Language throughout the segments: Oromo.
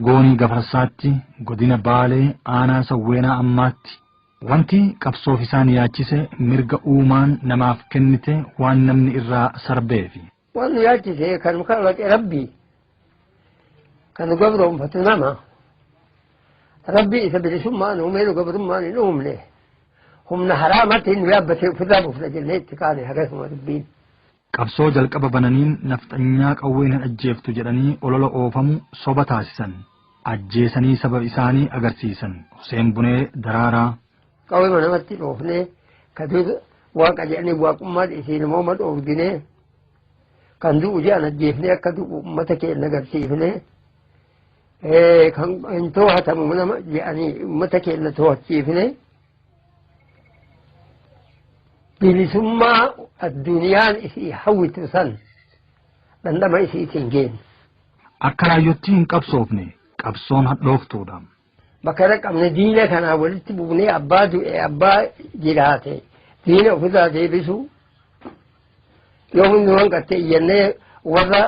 Goonii Gafarsaatti, godina Baalee, aanaa Sawweenaa ammaatti. Wanti qabsoof isaan yaachise mirga uumaan namaaf kennite waan namni irraa sarbeefi. Waan nu yaachise kan nu kalaqe Rabbi, kan nu gabroonfatu nama. Rabbi isa bilisummaan uumee nu gabrummaan hin uumne. Humna haraamatti nu yaabbatee ofirraa buufna jennee itti kaane hagasuma dubbiin. Qabsoo jalqaba bananiin nafxanyaa qawween hin ajjeeftu jedhanii olola oofamu soba taasisan. Ajjeesanii saba isaanii agarsiisan. Huseen Bunee Daraaraa. Qawwee namatti dhoofnee ka dur waaqa jedhanii waaqummaan isiin mooma dhoofginee kan du'u jedhan ajjeefnee akka du'u uummata keenya agarsiifnee kan hin to'atamu nama jedhanii uummata keenya to'achiifnee bilisummaa addunyaan isii hawwitu san dhandhama isiitiin geenne. Akka raayyootti hin qabsoofne, qabsoon hadhooftuudha. Bakka irra qabne diina kanaa walitti buunee abbaa du'e abbaa jiraate diina ofirraa deebisu yoo hundi hanqatte iyyannee warra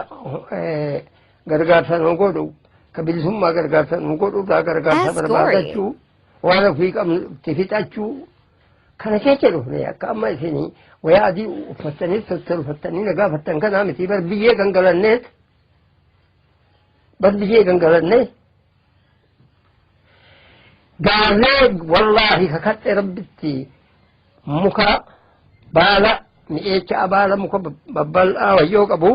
gargaarsa nu godhu ka bilisummaa gargaarsa nu godhu irraa gargaarsa Ask Gory. barbaadachuu waan ofii qabnu itti fixachuu kana keessa dhufne. Akka amma isin wayaa adii uffattanii tottolfattanii na gaafattan kanaa miti. Bar biyyee gangalanneet, bar biyyee gangalannee gaarree, wallaahi kakadhe Rabbitti, muka baala mi'eecha baala muka babbal'aa wayyoo qabu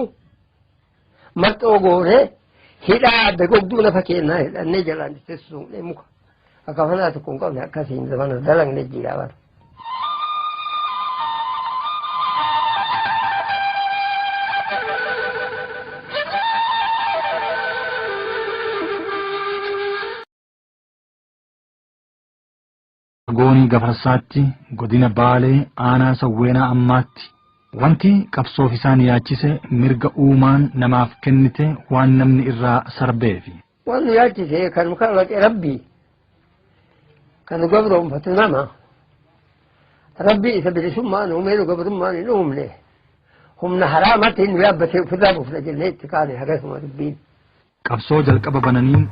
marxoo goone hidhaa adda gogduu lafa keenyaa hidhannee jalaan itti suuqnee muka akka fanaa tokko hin qabne akkasiin zamana dalagne jira bara. Goonii Gafarsaatti, godina Baalee, aanaa Sawweenaa ammaatti. Wanti qabsoof isaan yaachise mirga uumaan namaaf kennite waan namni irraa sarbeefi. Waan nu yaachise kan nu kalaqe Rabbi, kan nu gabroonfatu nama. Rabbi isa bilisummaan uumee nu gabrummaan hin uumne. Humna haraamatti nu yaabbatee ofirraa buufna jennee itti kaane hagasuma dubbiin. Qabsoo jalqaba bananiin